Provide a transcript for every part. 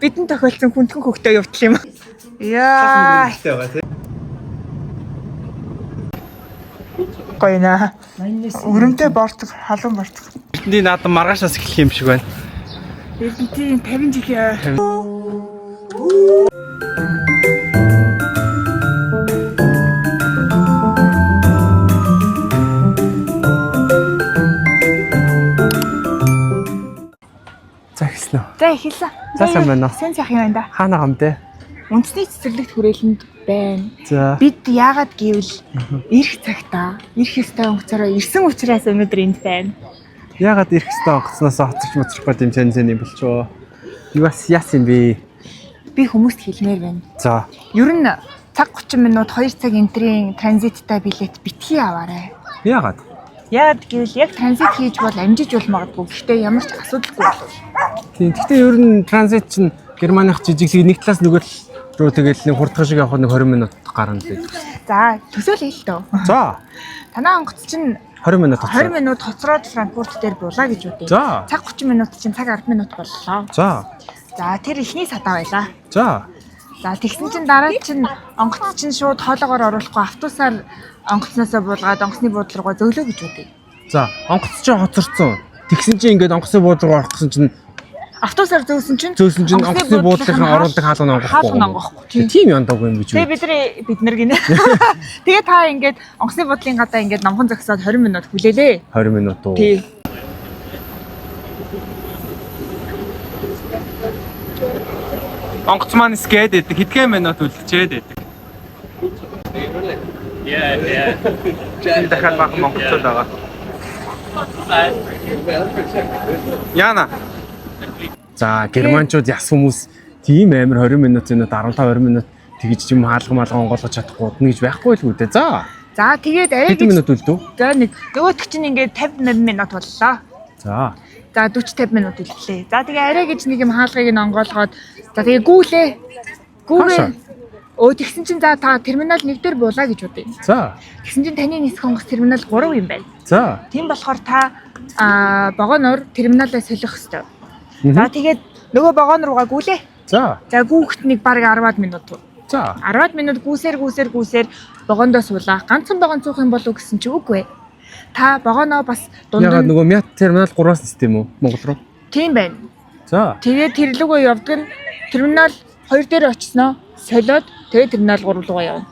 Бидэн тохиолдсон хүндхэн хөхтөө явдал юм. Яа. Гоё наа. Өрөмтэй борцог, халуун борцог. Эрдэнтийн наадам маргаашаас эхлэх юм шиг байна. Эрдэнтийн 50 жилийн За эхэлсэн үү? За эхэлсэн. За, сайн байна уу? Сайн сайхан юм байна да. Хаана байгаа юм те? Үндэсний цэцэрлэгт хүрээлэнд байна. За. Бид яагаад гэвэл ирэх цагтаа, ирэх ёстой онгоцороо ирсэн учраас өнөөдөр энд байна. Яагаад ирэх ёстой онгоцноос хоцорч моцрохгүй юм чан чан юм болчихоо. Юу бас яасан бэ? Би хүмүүст хэлмээр байна. За. Ер нь цаг 30 минут 2 цаг энтрийн транзиттай билет битгий аваарай. Яагаад? Яагаад гэвэл яг транзит хийж бол амжиж бол магадгүй. Гэхдээ ямар ч асуудалгүй болов. Тийм. Гэхдээ ер нь транзит чинь Германых жижиглэг нэг талаас нөгөө тал руу тэгэл нэг хурдхан шиг явах нэг 20 минут гарна л гэдэг. За, төсөөлөл хэл дөө. За. Танаа онгоц чинь 20 минут 20 минут хоцроод Франкфурт дээр буулаа гэж үгүй. За. Цаг 30 минут чинь цаг 10 минут боллоо. За. За, тэр ихний садаа байлаа. За. За, тэгсэн чинь дараа чинь онгоц чинь шууд хоолоогоор оруулахгүй автобусаар онгоцноосоо буулгаад онгоцны буудлын руугаа зөглөө гэж үгүй. За. Онгоц чинь хоцорсон. Тэгсэн чинь ингээд онгоцны буудлын руу орох гэсэн чинь Автобусаар зөөсөн чинь зөөсөн чинь онгоцны буудлынхаа оруулдаг хаалга нь онгохгүй. Хаалга нь онгохгүй. Тийм. Тийм яндаагүй юм гэж Тэгээ үү? бид нар бид нар гинэ. Тэгээ та ингээд онгоцны буудлын гадаа ингээд номхон зогсоод 20 минут хүлээлээ. 20 минут уу? Тий. Онгоц маань скэд байдаг. Хэдхэн минут үлдчихэд байдаг. Энэ дахиад бахан онгоцод байгаа. Яна. За, германчууд яс хүмүүс тийм амар 20 минут зэнэ 15 20 минут тэгж юм хаалга малга онгойлгож чадахгүй удна гэж байхгүй л үү дээ. За. За тэгээд арай Хэдэн гэж минут үлдэв? за нэг нөгөөх чинь ингээд 58 минут боллоо. За. За 40 50 минут үлдлээ. За тэгээ арай гэж нэг юм хаалгыг нь онгойлгоод за тэгээ гүйлээ. Гүгээ. Хаашаа? Өө тэгсэн чинь за та терминал 1 дээр буулаа гэж бодъё. За. Тэгсэн чинь таны нисэх онгоц терминал 3 юм байна. За. Тийм болохоор та вагоноор терминалаа солих ёстой. За тэгээд нөгөө вагон руугаа гүйлээ. За. За гүүхт нэг бараг 10-аад минут. За. 10-аад минут гүйсээр гүйсээр гүйсээр вагондоо суулаа. Ганцхан вагон цуух юм болов гэсэн чи үгүй. Та вагоноо бас дунд Ягаад нь нөгөө Мят терминал 3-аас систем үү Монгол руу? тийм байна. За. Тэгээд тэр лүгөө явдаг нь терминал 2 дээр очсноо солиод тэгээд терминал 3 руугаа явна.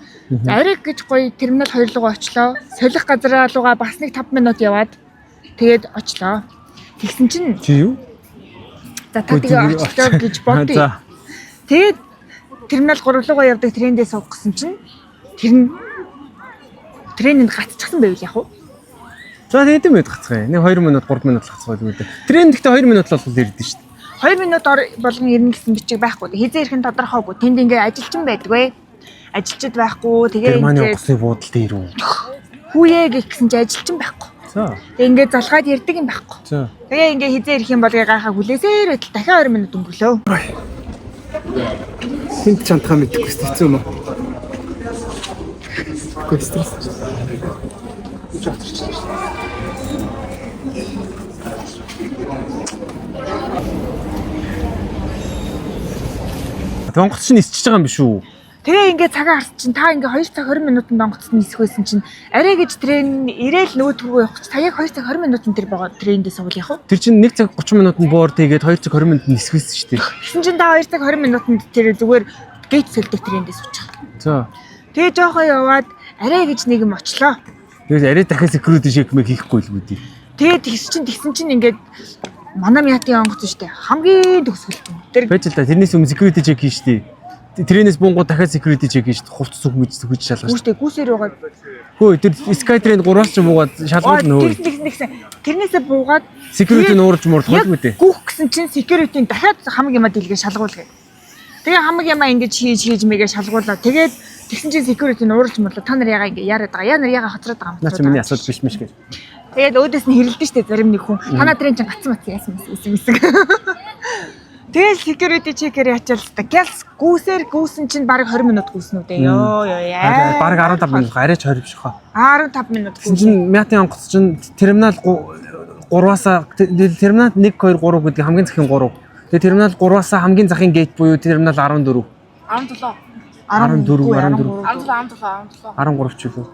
Ариг гэж гоё терминал 2 руугаа очлоо. Солих газараа руугаа бас нэг 5 минут яваад тэгээд очлоо. Тэгсэн чинь Чи юу? за та тэгээ очлоо гэж бодъё. За. Тэгээд терминал 3 руугаа явдаг трендээ суух гэсэн чинь тэр нь тренэнд гацчихсан байвал яг уу? За хэдэн минут гацгаа юм? Нэг 2 минут 3 минут л гацгаа л үү дээ. Трен гэхдээ 2 минут л бол ирдэ шүү дээ. 2 минут болгон ирнэ гэсэн бичиг байхгүй. Хизээ ирэх нь тодорхойгүй. Тэнд ингээ ажилчин байдгүй. Ажилчид байхгүй. Тэгээ Германы ингээ онгоцны буудал дээр үү? хүүе гэх гэсэн чи ажилчин байхгүй. За. Тэгээ ингээ залгаад ярьдаг юм байхгүй. За. Тэгээ ингээ хизээ ирэх юм бол гайхаа хүлээсээр байтал дахиад 20 минут өнгөрлөө. Хинт чантгаа мэдэхгүй хэцүү юм уу? Үгүй стресс. Онгоц чинь нисчихэж байгаа юм биш үү? Тэгээ ингээ цагаа харсан чинь та ингээ 2 цаг 20 минутанд онгоцод нисэх байсан чинь арай гэж трен ирээл нөгөө түргөө явах гэж та яг 2 цаг 20 минутанд тэр байгаа трендээ сувал явах уу? Тэр чинь 1 цаг 30 минутанд буур тэгээд 2 цаг 20 минутанд нисвэсэн шүү дээ. Тэгсэн чинь та 2 цаг 20 минутанд тэр зүгээр гейт сэлдэг трендээ суучих. За. Тэгээ жоохоо яваад арай гэж нэг юм очлоо. Тэгээд арай дахиад security check мэг хийхгүй л үү дээ. Тэгээ тэгсэн чинь ингээд манай мятын онгоц шүү дээ. Хамгийн төгсгөлт. Тэр Байж л та тэрнээс өмнө security check хийн шүү дээ. Тренээс буунгууд дахиад security check хийн шүү дээ. Хувц сүх мүж сүхэж шалгах шүү Үүштэй гүйсээр байгаа. дээ. Хөө тэр Skytrain 3-аас ч буугаад шалгуул нөө. Тэгсэн тэгсэн тэгсэн. Тэрнээсээ буугаад Security нуурж муурлах яг байлгүй дээ. гүөх гэсэн чинь security-ийн дахиад хамаг юма дэлгээ шалгуулгая. Тэгээ хамаг юма ингэж хийж хийж мэгээ шалгуулаа. Тэгээд тэгсэн чинь security нуурж муурлаа. Та нар ягаа ингэ яриад байгаа. Яа нар ягаа хоцроод байгаа юм. Наа чи миний асуудал биш мэж гэж. Тэгээд өөдөөс нь хэрэлдэн штэ зарим нэг хүн. Танаа тэрэн чинь гацсан матсан яасан мэс мэс. Тэгэл security check-ээр ячаал та. Гялс гүйсээр гүйсэн чинь бараг 20 минут гүйсэн үү дээ. Йоо ёо яа. Бараг 15 минут арайч 20 биш хаа. 15 минут Тэгсэн гүйсэн. чинь Мятын онгоц чинь терминал 3-аас терминал 1 2 3 гэдэг хамгийн захын 3. Тэгээ терминал 3-аас хамгийн захын gate буюу терминал 14. 17. 14, 14. 17 17 17. 13 ч үлээ.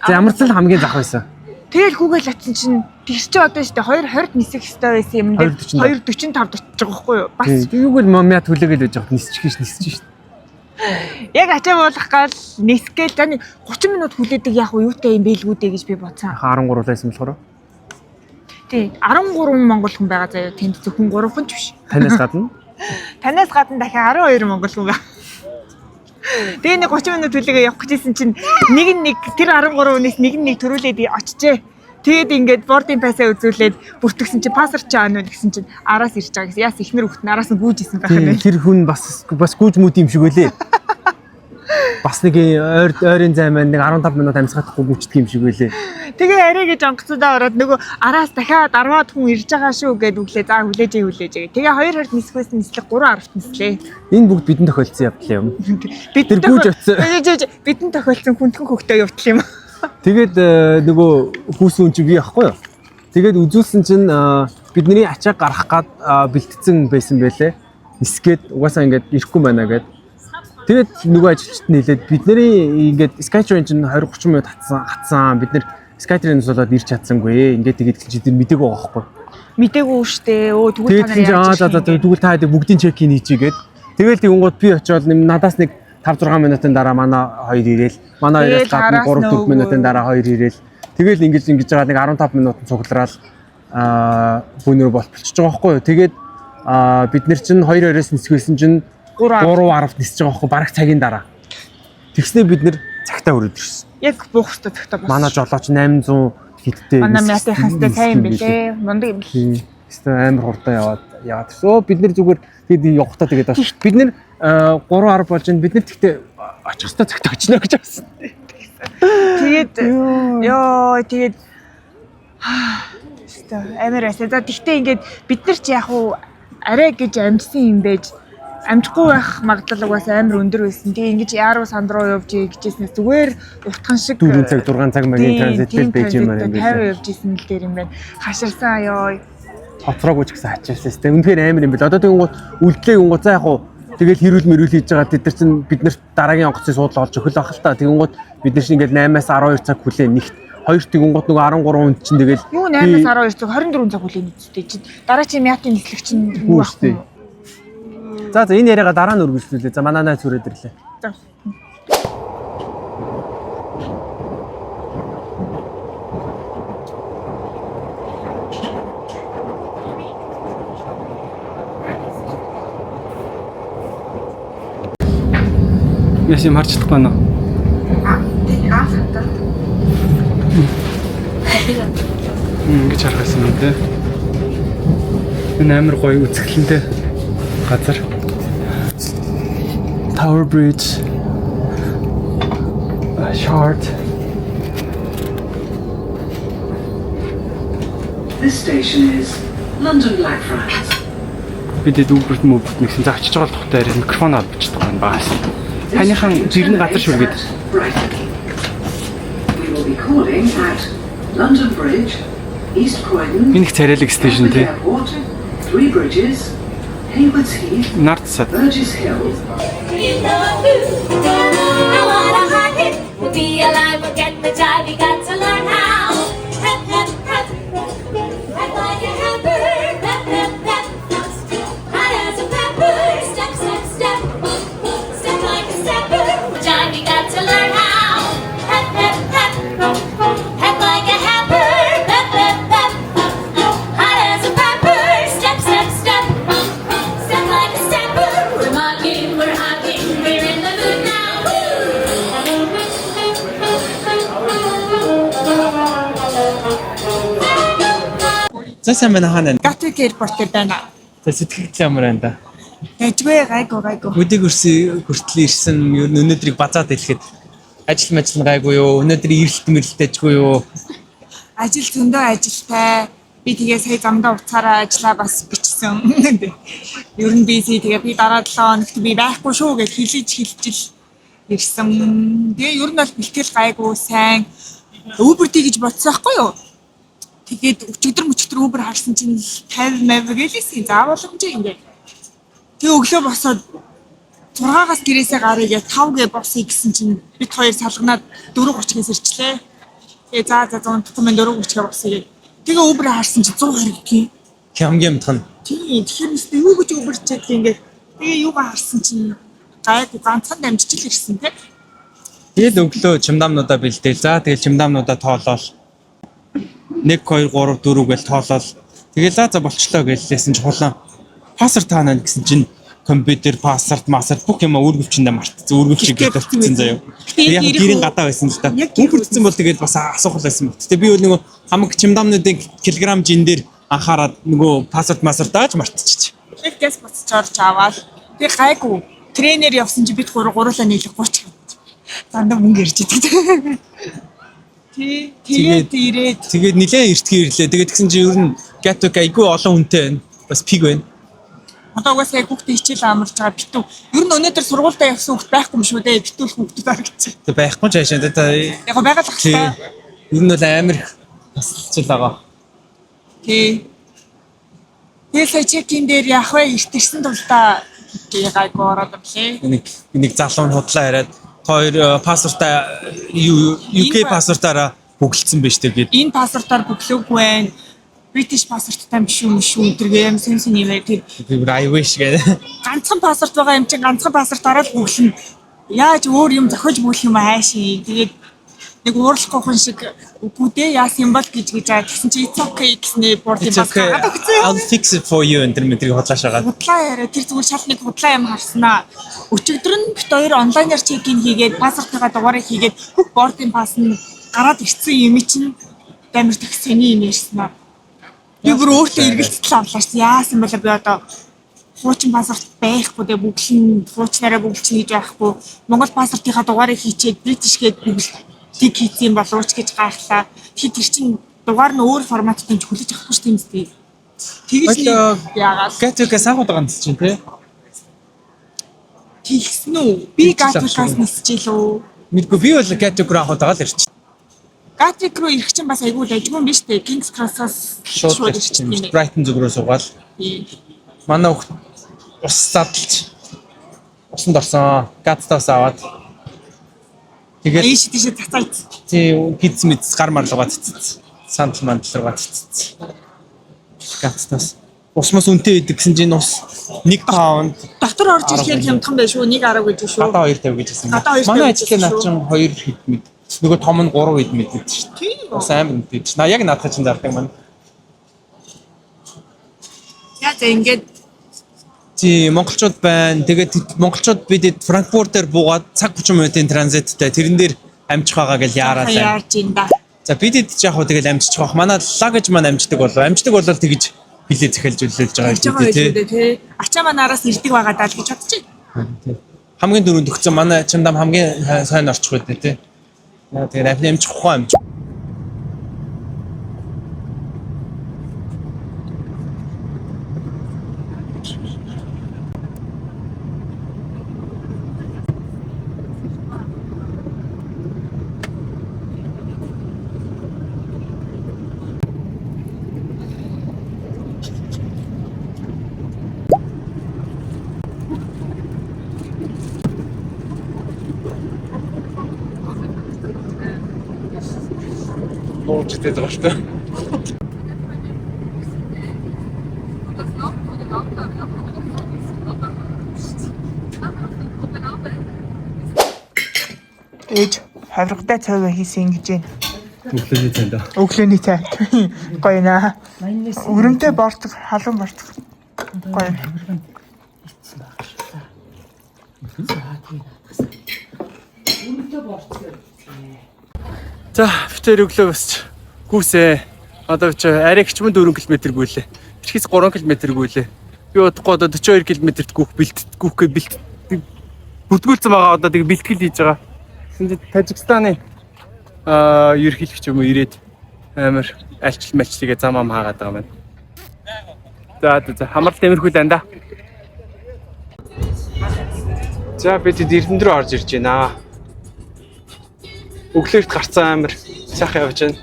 За ямар ч л хамгийн зах байсан. Тэгэл Google очсон чинь тэр чи одоо шүү дээ 2:20 нисэх ёстой байсан юм дээр 2:45. 2:45 очиж байгаа байхгүй юу? Бас Тийм. Юу гэл мамья түлээгээл байж байгаа нисчих ш нисчих ш. яг ачаа буулгах гал нисгээл за нэг 30 минут хүлээдэг яг уу юутай юм бэлгүү дээ гэж би бодсон. 13 лайсан болохоор Тий 13 монгол хүн байгаа заяа тэнд зөвхөн 3 хүн ч биш. танаас гадна Танаас гадна дахиад 12 монгол хүн байгаа. Тэгээ нэг 30 минут хүлээгээ явах гэжсэн чинь нэг нь нэг тэр 13 хүнээс нэг нь нэг төрүүлээд очжээ. Тэгээд ингээд boarding pass-аа үзүүлээд бүртгэсэн чинь пассер чи аана гэсэн чинь араас ирж байгаа гэсэн. Яас ихнэр хүүхэд нь араас нь гүйж исэн байх юм Тийм, байна. тэр хүн бас бас гүйж мүд юм шиг үлээ. Бас нэг ойр ойрын зай маань нэг 15 минут амьсгаахгүй гүйчдэг юм шиг үлээ. Тэгээ арай гэж онгоцодоо ороод нөгөө араас дахиад 10-аад хүн ирж байгаа шүү гэд өглөө за хүлээж эй хүлээж эй. Тэгээ 2:20 нисэхээс нислэг 3:10-т нислээ. Энэ бүгд бидэнд тохиолдсон явдал юм. Бид Тэр гүйж очсон. Бидэнд тохиолдсон хүндхэн хөхтөө явдал юм. Тэгээд нөгөө хүүсэн хүн чи би ахгүй юу? Тэгээд үзүүлсэн чинь бидний ачаа гарах гад бэлтцэн байсан байлээ. Нисгээд угаасаа ингээд ирэхгүй байна гэд. Тэгээд нөгөө ажилчид нь хэлээд бидний ингээд Skytrain чинь 20 30 минут татсан хатсан. Бид нэр Skytrain-аас болоод ирч чадсангүй. Ингээд тэгээд чи тэр мдэггүй байгаа байхгүй. Мдээгүй штэ. Өө тэгвэл Тэгээд та чинь нар аа яаж за за тэгвэл та хэд бүгдийн check-in хийчихгээд тэгэл тэгэнгүүт би очиод надаас нэг 5 6 минутын дараа манай хоёр ирээл манай хоёроос Тэгэл гадна араас 3 4 нөгөө. минутын дараа хоёр ирээл тэгэл ингэж ингэж байгаа нэг 15 минутын цуглараал бүүнөр болчихж байгаа байхгүй юу. Тэгээд бид нар чинь 2 2-оос нисгэсэн чинь 3 3 10-т нисэж байгаа байхгүй бараг цагийн дараа. Тэгснээ бид нэр цагтаа өрөөд ирсэн. Яг буух хэрэгтэй цагтаа болсон. Манай жолооч 800 хиттэй. Манай мятын хастай сайн юм бэлээ. Мундаг юм бэл. Тийм. Хэвээ амар хурдан яваад яваад ирсэн. Өө бид нэр зүгээр тэгээд явахдаа тэгээд бас бид нэр 3:10 болж байна. Бид нэр тэгтээ очих ёстой цагт очино гэж байна. Тэгээд ёо тэгээд хэвээ амар байсан. За тэгтээ ингээд бид нар чи яг уу арай гэж амжсан юм байж амжихгүй байх магадлал угаасаа амар өндөр байсан. Тэгээ ингэж яаруу санд руу явж гэжсэнээс зүгээр уртхан шиг 4 цаг 6 цаг магийн транзиттэй байж юм байна юм 50 билээ. явж исэн л дээр юм байна. Хаширсан ёо. Хоцроогүй ч гэсэн хачаасан сте. Үнэхээр амар юм бэл. Одоо тэгэнгүүт үлдлээ гингууд за яг уу тэгэл хэрүүл мэрүүл хийж байгаа тэд нар чинь бид нарт дараагийн онгоцны суудлаа олж өгөх л байх л та. Тэгэнгүүт бид нар чинь ингээл 8-аас 12 цаг хүлээн нэгт хоёр тэгэнгүүт нөгөө 13 хүнд чинь тэгэл Юу 8-аас 12 цаг 24 цаг хүлээн үсттэй чи. Дараа чи мятын нислэг чинь юу Үгүй ах шүү юм. дээ. За за энэ яриагаа дараа нь үргэлжлүүлээ. За манай найз хүрээд ирлээ. За. Яс юм харж чадахгүй байна уу? Аа хатаа. Ингэж харах байсан юм те. Энэ амар гоё үзэсгэлэнтэй газар. Tower Bridge Shard. This station is London Blackfriars. Бид Uber-т мөбд нэгсэн за очиж байгаа л тухтай арай микрофон авч чадахгүй байна баас. This Таныхан train жиргэн газар terminates шүргээд. at Brighton. We will be calling at London Bridge, East Croydon, Энэ их царайлаг station Gatwick тий. Airport, Three Bridges, Haywards Heath, Нарт сад. Burgess Hill, In the mood. I wanna hug it. We'll be alive, we'll get the jive. You got to learn how. Hep, hep, hep. Hep like a heifer. Pep, pep, pep. Hot as a pepper. Step, step, step. Step like a stepper. Jive, you got to learn how. Hep, hep, hep. Hep like a heifer. Pep, pep, pep. Hot as a pepper. Step, step, step. Step like a stepper. We're mocking, we're hocking, we're in the mood now. Woo! За сайн байна хаана? Gatwick Airport дээр байна. За сэтгэл ямар байна да. Гажгүй гайгүй гайгүй. Өдөг өрсөн хүртэл ирсэн ер нь өнөөдрийг базаад хэлэхэд ажил мажил нь гайгүй юу? Өнөөдөр ирэлт мэрэлт ажгүй юу? Ажил зөндөө ажилтай. Би тэгээ сая замдаа уцаараа ажиллаа бас бичсэн. Ер нь би сая тэгээ би дараа 7 хоногт би байхгүй шүү гэж хэлж хэлжил ирсэн. Тэгээ ер нь бол бэлтгэл гайгүй сайн. Uber дий гэж бодсон байхгүй юу? Тэгээд өчигдөр мөчтөр Uber харсан чинь 50 мав гэлээсэн. За боломжтой ингээд. Тэгээ өглөө босоод 6-аас гэрээсээ гаръя гэ 5 гэ босъё гэсэн чинь бид хоёр салганаад 4:30-аас ирчлээ. Тэгээ за за 100 мэн 4:30-гээ босъё гэ. Тэгээ Uber харсан чинь 120 гин. Хамгийн амтх нь. Тийм, тэгэхээр нэстэ юу гэж Uber чад ингээд тэгээ юугаа харсан чинь гайгүй ганцхан дамжиж л ирсэн тий. Тэгэл өглөө чимдамнуудаа бэлдээл. За тэгэл чимдамнуудаа тоолоол. 1 2 3 4 гээл тоолоол. Тэгэл за болчлоо гэлээсэн чи хулан. Пассворд таана гэсэн чинь компьютер, пассворд, массворд бүх юм үүргэвчэндээ мартцсан. Үүргэвчийг гэлтэлцсэн заяа. Гэтэ Яг гэрийн гадаа байсан л да. Яг гэрийн Үүргэвчсэн бол тэгээд бас асуух байсан баг. Гэтэ би бол нөгөө хамаг чимдамнуудын килограмм жин дээр анхаарад нөгөө пассворд, массворд дааж мартчих. Яг гэс буцаж орж аваад тэгээ гайгүй тренер явсан чи бид гурав гурлаа нийлэх 30. Дандаа мөнгө ирж идэг. Тий, тэгээд ирээд Тэгээд нилээн эртгий ирлээ. Тэгээд тэгсэн чинь ер нь Gatwick айгүй олон хүнтэй байна. Бас пиг байна. Одоо угаасаа яг хүүхдээ хичээл амарч байгаа битүү. Ер нь өнөөдөр сургуультай явсан хүүхд байхгүй юм шүү дээ. Битүүл хүүхдүүд харагдчих. Тэг байхгүй ч хаашаа тэ. Яг го байгаль Тий. ахaltaа. Ер нь бол амар их тасалж л байгаа. Тий. Тэгээ сая чекин дээр яах вэ? Эрт ирсэн тулдаа тэгээ гайгүй ороод ирлээ. Нэг нэг залуу нь худлаа яриад хоёр пассвортаа юу UK Энэ пассвортаараа бүгэлдсэн байж тээ гээд. Энэ паспортоор бүглөөгүй байна. British паспорттай биш үү, биш үү тэр юм сэн сэн юм тэр Би бүр I wish гэдэг. ганцхан паспорт байгаа юм чинь ганцхан паспортаараа л бүглэнэ. Яаж өөр юм зохиож бүглэх юм ааши. Тэгээд нэг уурлахгүй хүн шиг үгүй дээ яасан юм бол гэж гэж аа тэгсэн чи it's okay гэснээ boarding It's pass okay. гаргаад өгсөн. I'll fix it for you энэ мэдрийг худлаашаагаад. Худлаа яриа тэр зүгээр шал нэг худлаа юм харснаа. Өчигдөр нь бит хоёр онлайнаар check-in хийгээд паспортынхаа дугаарыг хийгээд бүх boarding pass нь гараад ирсэн юм чинь амар таксины юм ярьснаа. Би бүр өөртөө эргэлзэл авлаа шээ. Яасан бэлээ би одоо хуучин паспорт байхгүй дээ бүглэн хуучнараа бүглчин гэж байхгүй. Монгол паспортынхаа дугаарыг хийчээд British гээд бүглэлтийг хийсэн болов уу ч гэж гайхлаа. Тэгэхээр тэр чинь дугаар нь өөр форматтай юм чи хүлээж авахгүй шүү дээ юм зү. Тэгэж нэг Баярлалаа. яагаад Gatwick-аас авах байгаа юм чинь тий. Тэгсэн үү? Би Тэгж л Gatwick-аас авчих. нисчихлээ. Мэдгүй би бол Gatwick руу авах байгаа л ирчих. Gatwick руу ирэх чинь бас айгүй дайггүй юм биш үү? King's Cross-аас Шууд ирчих юм. Brighton зүг рүү суугаал. Тийм. Манай хүүхд ус задлж усанд орсон. Гацтаас аваад. Тэгээд Ийш тийшээ цацаад. тий гиз мэд гар марлуугаа цэцэц. Сандал мандал руугаа цэцэц. Гацтаас ус мус үнэтэй байдаг гэсэн чинь ус 1 паунд Дотор орж ирэхээр хямдхан байх шүү. 1.10 гэж шүү. гадаа 2.50 гэж хэлсэн. Гадаа 2.50 Манай гэж ажлын над шүү. чинь 2 хэд мэд. Нөгөө том нь 3 хэд мэд гэдэг шүү дээ. Тийм үү? Ус амар үнэтэй. На яг наадах чинь зардаг маань. Яа за ингээд Тий, монголчууд байна. Тэгээд монголчууд бид Франкфурт дээр буугаад цаг 30 минутын транзиттэй тэрэн дээр амжих байгаа гэж яараад байна. яарч ин да. За бид эд яг хуу тэгэл амжчих бах. Манай лагж маань амждаг болов. Амждаг болол тэгж билээ захиалж үлээж байгаа Гэж байгаа юм тий. юм үү те. Ачаа маань араас ирдэг байгаа даа л гэж бодчих. Хамгийн дөрөнд өгсөн манай чимдам хамгийн сайн орчих үү тий. Тэгээд амжих ухаан амж. Нууж идээд байгаа шүү дээ. Ээж хавиргатай цай хийсэн гэж байна. Өглөөний цайнд. Өглөөний цай. Гоё наа. Өрөмтэй борцог, халуун борцог. Гоё. За, битэр өглөө босч гүйсээ. Одоо чи арай хичмэн 4 км гүйлээ. Тэрхээс 3 км гүйлээ. Би удахгүй одоо 42 км-т гүөх бэлт гүөх гэ бэлт бүртгүүлсэн байгаа одоо тэг бэлтгэл хийж байгаа. Тэгсэн чинь Тажикстаны ерөнхийлөгч юм уу ирээд амар альчил малчлыгээ зам ам хаагаад байгаа юм байна. За за хамралт эмэрхүү л анда. За бид Эрдэнэ рүү орж ирж байна. Өглөөрт гарцсан амар сайхан явж байна.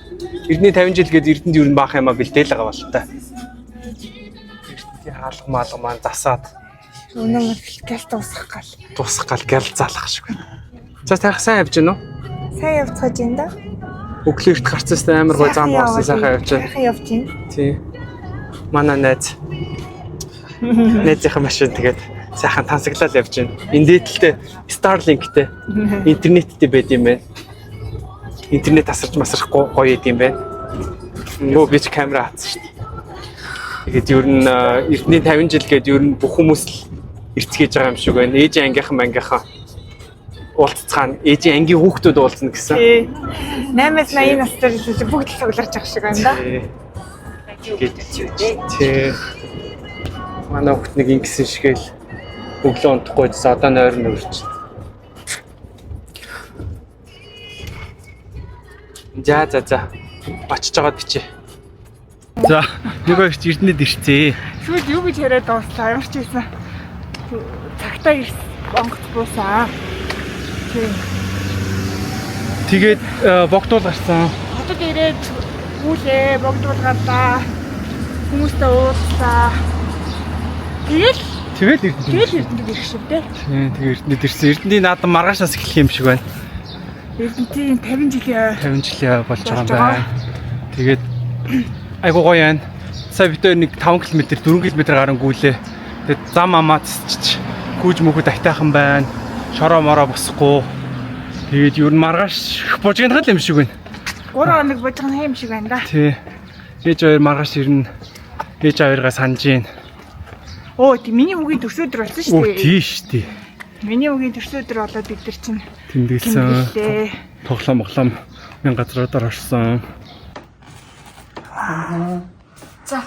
Эрдний 50 жил гээд Эрдэнэд ер нь баах юмаа бэлдээл байгаа бол та. Эрдэнтийн хаалга маалга маань засаад Өнөө мөр гялт дуусах гал. Дуусах гал гял залах шиг байна. За тарих сайн явж гин үү? Сайн явцгааж байна да. Өглөө эрт гарцсан амар гой зам орсон сайхан явж байна. Сайхан явж байна. Тий. Манай найз. Найзынхаа машин тэгээд сайхан тансаглал явж байна. Энэ дээдэлтэй Starlink-тэй интернеттэй байд юм байна. Интернет тасарч масрахгүй гоё байд юм байна. Нөө би ч камера хатсан шүү дээ. Тэгээд ер нь эртний 50 жил гээд ер нь бүх хүмүүс л эрцгээж байгаа юм шиг байна. Ээжийн ангийнхан мангийнхан уулзцгаана. Ээжийн ангийн хүүхдүүд уулзна гэсэн. Тий. 8-аас 80 настай л бүгд л цугларч байгаа шиг байна да. Тэгээд тий. Манай хүүхд нэг ингэсэн шигээл өглөө унтахгүй байсан одоо нойр нөрч. За за за. Очиж жагаад бичээ. За, нэг хоёрч Эрдэнэд ирцээ. Сүүлд юу гэж яриад дууслаа ямар ч байсан. Цагтаа ирс онгоц буусан. Тийм. Тэгээд богдуул гарсан. Хотод ирээд гүйлээ, богдуул гарлаа. Хүмүүстэй уулзлаа. Тэгэл Тэгэл Эрдэнэд. тэгэл Эрдэнэт ирэх шиг дээ. Тийм, тэгээ Эрдэнэд ирсэн. Эрдэнэний наадам маргаашаас эхлэх юм шиг байна. Эрдэнтийн 50 жилийн 50 жилийн болж байгаа юм Болж байгаа. байна. Тэгээд айгуу гоё байна. Сая бид хоёр нэг 5 км, 4 км гарan гүйлээ. Тэгээд зам амаа цэцчих. Гүүж мөхөд айтайхан байна. Шороо мороо босхгүй. Тэгээд ер нь маргааш бужигнах юм шиг байна. 3 хоног бужигнах юм шиг байна да. Тий. Ээж хоёр маргааш ирнэ. Ээж хоёроо санаж гин. Оо тий миний үгийн төрсөн өдөр болсон шүү Оо дээ. тий шүү дээ. Миний үгийн төрсөн өдөр болоод бид нар чинь Тэмдэглэсэн. тэмдэглэлээ. Тоглоом моглоом мен газруудаар орсон. За.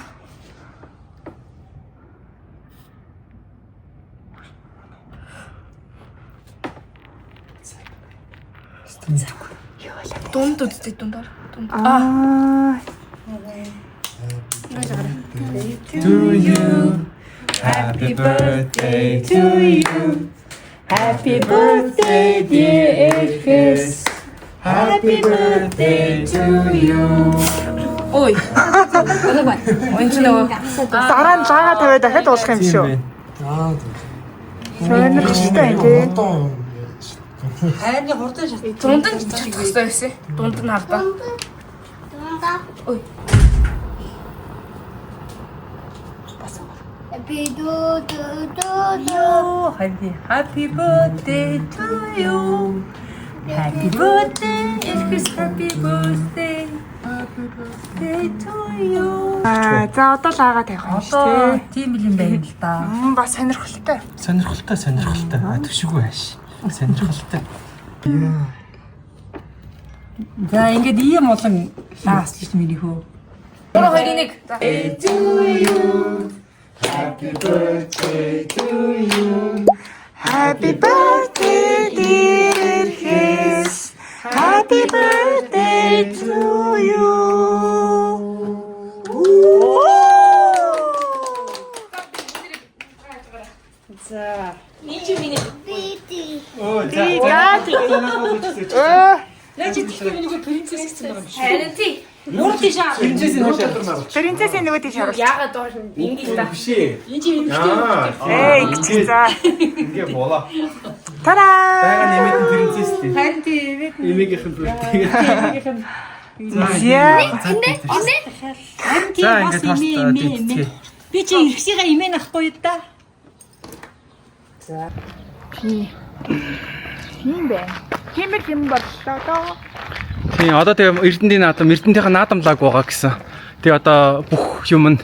Дунд үздэг дундаар. Дунд. Аа. Аа. To you. Happy birthday to you. Happy birthday dear Elvis. Happy birthday to you. Ой. Энд чинь нөгөө Дараа нь лага тавиад дахиад уулах юм шүү. Сонирхолтой тий. дунд нь чадах хэрэгтэй байсан. Дунд нь хардаа. Ой. Happy do do do do. Happy, happy birthday to you. Happy birthday, Elvis. Happy birthday. Happy birthday to you. Аа за одоо лага тавих юм шүү Одоо тий. тийм юм байна л да. Мм бас сонирхолтой. Сонирхолтой сонирхолтой. А төвшиггүй хааш. Сонирхолтой. За ингээд ийм олон лаас ч миний хөө. 3 2 1. За. Happy birthday to you. Happy birthday dear Chris. Happy birthday to you. Оо за. За тэгээ. Өө Харин тий. Принцессийн хойш принцессийн нөгөө тийш оруулах. Яагаад доош ингэж та. биш ээ. Энэ чи эмэгтэй Ээ ингэж за. Ингээ болоо. Тараа. Бага нэмээд принцесс тий. Харин тийм Эмээгийнх нь бүртээ. За. харин тийм За бас ингээд имээ имээ имээ. Би чи эргэсийгээ имээ нахгүй юу да. Тийм. Тийм байна. Тийм л юм боллоо доо. Тийм одоо тэгээ Эрдэнтийн наадам, Эрдэнтийн наадамлааг байгаа гэсэн. Тэгээ одоо бүх юм нь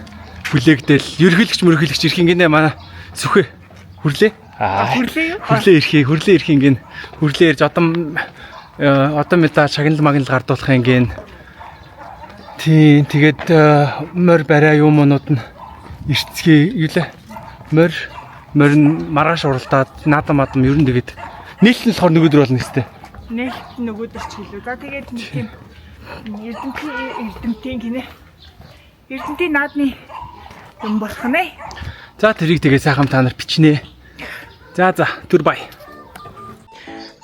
бүлээгдэл, ерхийлэгч мөрхийлэгч ирэх ингэнэ манай сүхэ хүрлээ. Аа. Хүрлээ юу? Хүрлээ ирэхий, хүрлээ ирэх ингэн хүрлээ ирж одоо одоо мэдээ шагнал магнал гардуулах ингэн. Тийм тэгээд морь барай юм уунууд нь эрцгий юу лээ. Морь морь нь маргааш уралдаад наадам мадам ер нь тэгээд нийлт нь болохоор нөгөөдөр болно гэстэй. Нээлт нөгөөдөр ч хэлүү. За тэгээд нэг тийм Эрдэнтийн Эрдэнтийн гинэ. Эрдэнтийн наадны юм болох нэ. За тэрийг тэгээ сайхан та нар бичнэ. За за түр бай.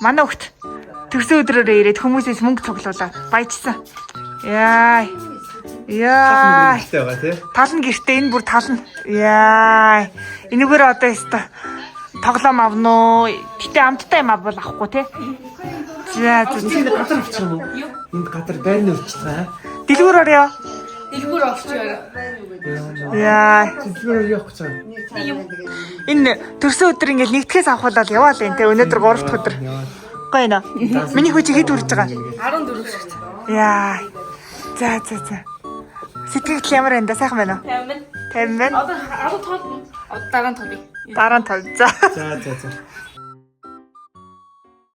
Манай хөлт төрсөн өдрөөрөө ирээд хүмүүсээс мөнгө цуглуулаад баяжсан. Яа. Яа. байгаа тий. Тал нь гэртээ энэ бүр тал нь. Яа. Энэгээр одоо өстө Тоглоом авна уу? Гэтэ амттай юм авбал авахгүй те. За за. Энд газар авчих юм уу? Энд газар байрны урьдчилгаа. Дэлгүүр орё. Дэлгүүр олчих орой. Яа. Дэлгүүр явах гэж байгаа. Энэ төрсөн өдөр ингээл нэгтгэхээс авахулаад яваал энэ те. Өнөөдөр 3 дахь өдөр. Гоё нэ. Миний хүү чи хэд хүрж байгаа? 14 шигт. Яа. За за за. Сэтгэл ямар байна да? Сайхан байна уу? 50. 50 байна. Одоо 15. Одоо дараа нь товъё. Дараа нь тов. За. За за за.